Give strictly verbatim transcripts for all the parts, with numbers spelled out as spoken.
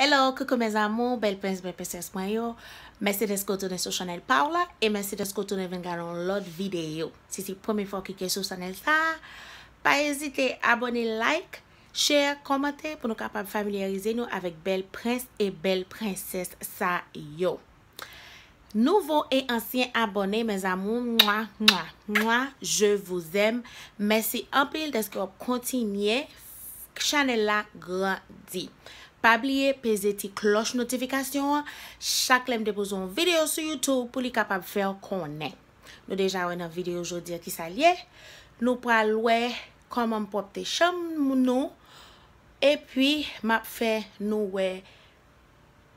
Hello, coucou mes amours, bèl prens, bèl prensès mwen yo. Mèsi dèske w tounen sou chanèl pa w la, e mèsi dèske w tounen vin gade yon lòt videyo. Si se premye fwa w klike sou chanèl sa a, pa ezite abòne, like, share, kòmante pou nou kapab familyarize nou avèk bèl prens e bèl prensès sa yo. Nouvo e ansyen abòne, mes amours, mwa, mwa, mwa, je vous aime. Mèsi anpil dèske w ap kontinye chanèl la grandi. Pa bliye peze ti klòch notifikasyon an, chak lè m depoze yon videyo sou YouTube pou li kapab fè w konnen. Nou deja wè nan videyo jodi a kisa l ye. Nou pral wè kòman m pwòpte chanm nou. Epi, m ap fè nou wè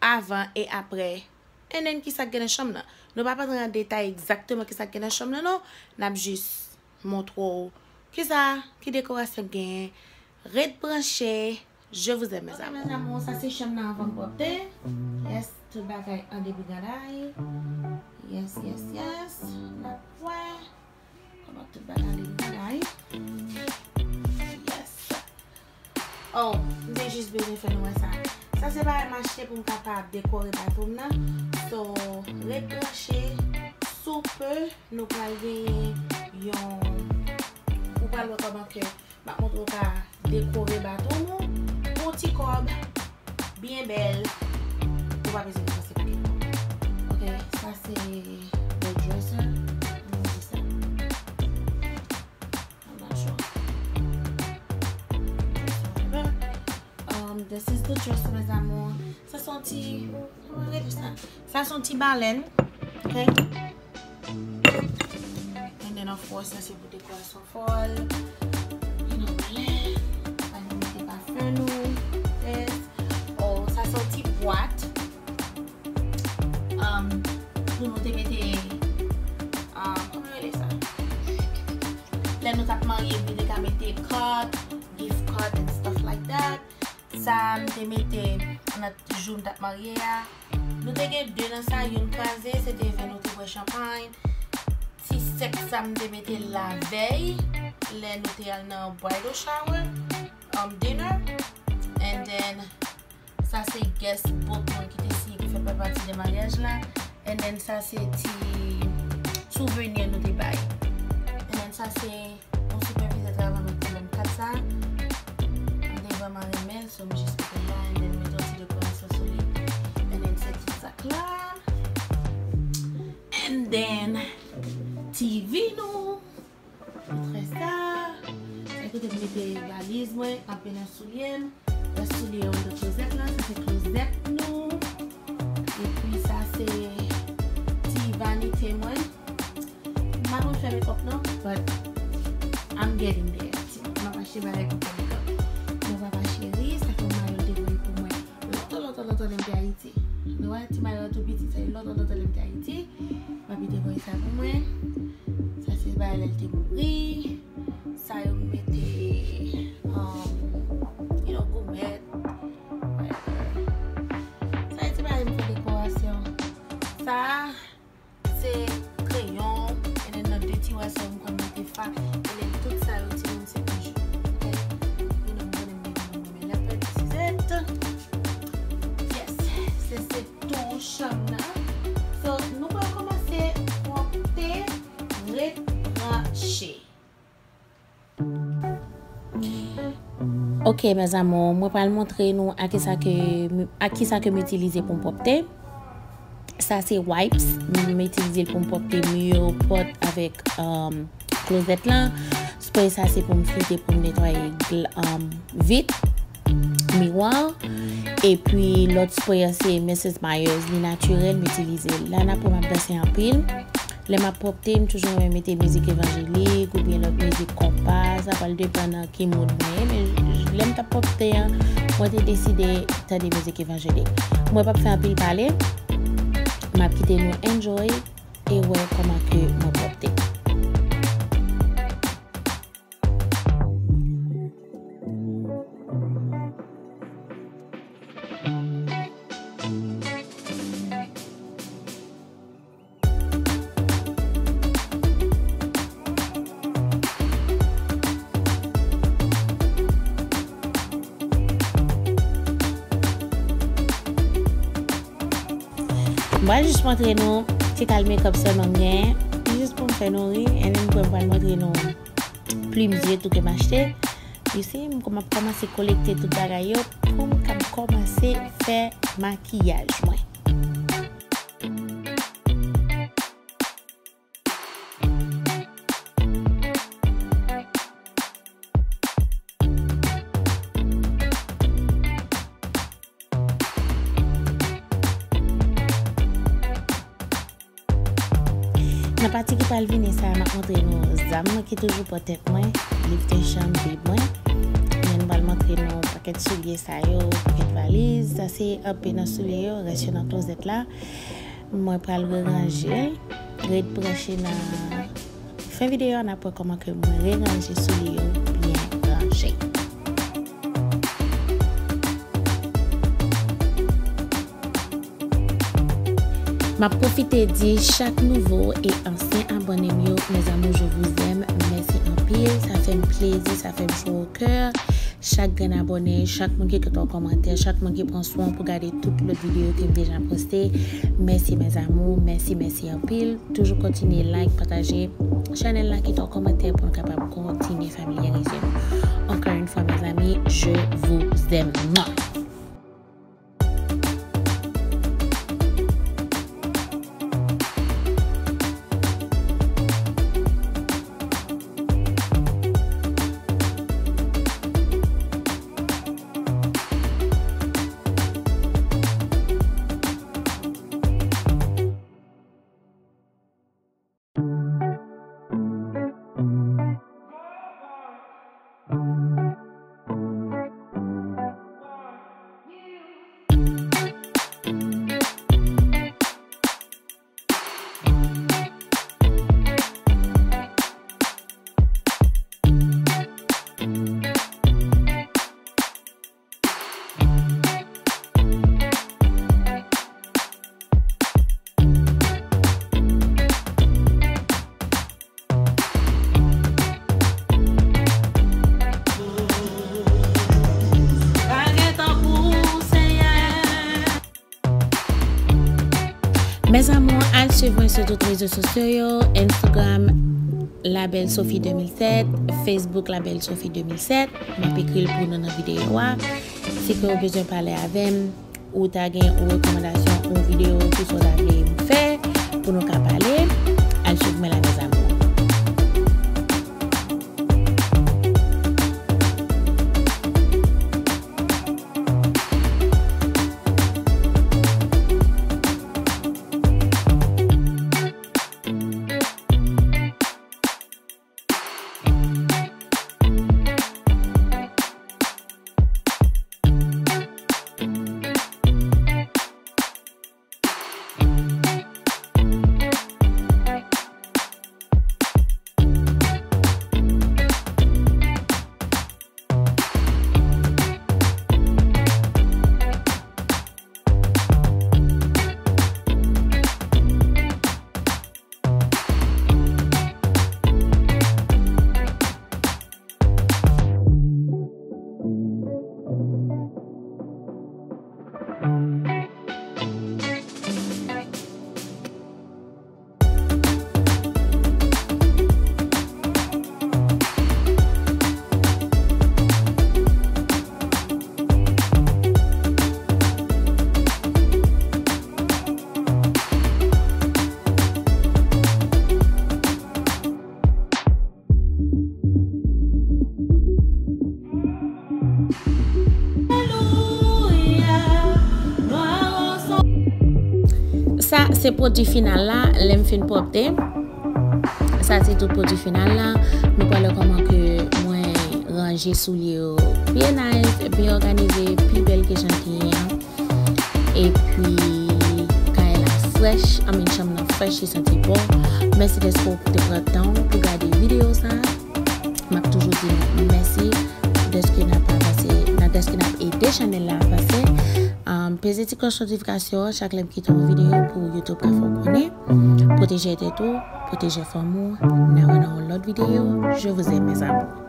avan e aprè. And then, kisa k gen nan chanm nan? Nou p ap antre nan detay egzakteman kisa k gen nan chanm nan, non. N ap jis montre w kisa, ki dekorasyon k genyen. Ret branche. Je vous aime, mes amours. Ok, mes amours, sa se chanm nan avan m pwòpte. Yes, tout bagay an debrigaday. Yes, yes, yes. N ap wè kòman tout bagay an debrigaday. Yes. Oh, m te jis bezwen fè nou wè sa. Sa se bagay m achte pou m kapab dekore bato m nan. So, ret branche, sou pe, nou pral genyen yon, ou pral wè kòman ke m ap montre w ka dekore bato w pou ti kòb byen bèl. Ou pa bezwen depanse pakèt kòb. Ok, sa se the dresser. Nou di sa. I'm not sure. Just whatever. Um, this is the dresser, mes amours. Sa se yon ti, kòman yo rele sa? Sa se yon ti balèn. Ok? And then, of course, sa se pou dekorasyon fò l. You know, lè, sa nou mete pafen nou. Yes. Oh, sa se yon ti bwat. Um, pou nou te mete, um, kòman yo rele sa? Lè nou t ap marye, nou te ka mete card, gift card and stuff like that. Sa m te mete nan jou m t ap marye a. Nou te gen de nan sa, youn kraze, se te vè nou te bwè chanpay. Ti sèk sa m te mete lavèy, lè nou te al nan bridal shower, um, dinner. And then, sa se guest book mwen ki te siyen, ki fè pa pati de maryaj la. And then, sa se ti souveni nou te bay. And then, sa se yon sipèvizè travay mwen ki ban m kat sa. M te vrèman renmen l, so m jis mete l la, and then mete yon ti dekorasyon sou li. And then se ti sak la. And then T V nou. Trè sa. Se kote m mete valiz mwen, anpil nan soulye m. Lòt soulye yo nan klozèt la, sa se klozèt nou. Epi sa se ti vanite mwen. M pa konn fè makeup non, but I'm getting there. M ap achte bagay pou fè makeup. Mon papa cheri, sa se yon mayo l te voye pou mwen. Lontan, lontan, lontan lè m te Ayiti. Nou wè ti mayo tou piti, sa se lontan, lontan lè m te Ayiti. Papi te voye sa pou mwen. Sa se bagay lè l te mouri. Sa yo mete, um, you know, goumèt, whatever. Sa yo ti bagay m fè dekorasyon. Sa se kreyon, and then nan de tiwa sa yo m konn mete fa, and then tout sa yo timoun se bijou. Ok? You know, m konnen m gen moun renmen lapèd, this is it. Yes, se, se tou chanm nan. So, nou pral kòmanse pwòpte, ret branche. Ok, mes amours, mwen pral montre nou a kisa ke m, a kisa ke m itilize pou m pwòpte. Sa se wipes, m itilize l pou m pwòpte mi yo, pòt avèk, um, klozèt lan. Spray sa se pou m flite, pou m netwaye gl-, um, vit, miwa. Epi lòt spray an se Mrs Meyers, li natirèl, m itilize l. Lana pou m ap danse anpil. Lè m ap pwòpte, m toujou renmen mete mizik evanjelik oubyen lòt mizik konpa. Sa pral depann nan ki mood mwen ye, men j-, lè m t ap pwòpte an, mwen te deside tande mizik evanjelik. Mwen p ap fè anpil pale, m ap kite nou enjoy e wè kòman ke mwen pwòpte. M pral jis montre nou ti kal makeup sèlman m genyen. Jis pou m fè nou ri. And then m pral montre nou plim zye tou ke m achte. You see, m kòm-, ap kòmanse kolekte tout bagay yo pou m kab kòmanse fè makiyaj mwen. Nan pati ki pral vini sa a, m ap montre nou zam mwen ki toujou pran tèt mwen, liv de chanm, bib mwen. Men m pral montre nou pakèt soulye sa yo, pakèt valiz. Sa se enpe nan soulye yo, rès yo nan klozèt la. Mwen pral reranje l. Ret branche nan fen videyo a, n ap wè kòman ke mwen reranje soulye yo byen ranje. M ap pwofite di chak nouvo e ansyen abòne m yo, mes amours, je vous aime, mèsi anpil, sa fè m plezi, sa fè m cho au cœur. Chak grenn abòne, chak moun ki kite yon kòmantè, chak moun ki pran swen pou gade tout lòt videyo ke m deja poste, mèsi mes amours, mèsi, mèsi anpil. Toujou kontinye like, pataje chanèl la, kite yon kòmantè pou nou kapab kontinye familyarize nou. Encore une fois, mes amis, je vous aime. Mes amours, al swiv mwen sou tout rezo sosyo yo, Instagram, La Belle Sophie de mil sèt, Facebook, La Belle Sophie de mil sèt. M ap ekri l pou nou nan videyo a. Si ke w bezwen pale avè m, ou ta gen yon rekòmandasyon, yon videyo, ki sa w ta vle m fè pou nou ka pale, al swiv mwen la, mes amours. Sa se pwodui final la, lè m fin pwòpte. Sa se tout pwodui final la. Nou pral wè kòman ke mwen ranje soulye yo byen nice, byen òganize, pi bèl ke jan ki ye an. Epi, kay la frèch, I mean, chanm nan frèch, li santi bon. Mèsi dèske w te pran tan w pou gade videyo sa. M ap toujou di nou mèsi dèske n ap avanse, nan dèske n ap ede chanèl la avanse. Um, peze ti klòch notifikasyon an chak lè m kite yon videyo pou YouTube ka fè w konnen. Pwoteje tèt ou, pwoteje fanmi w. N a wè nan yon lòt videyo. Je vous aime, mes amours.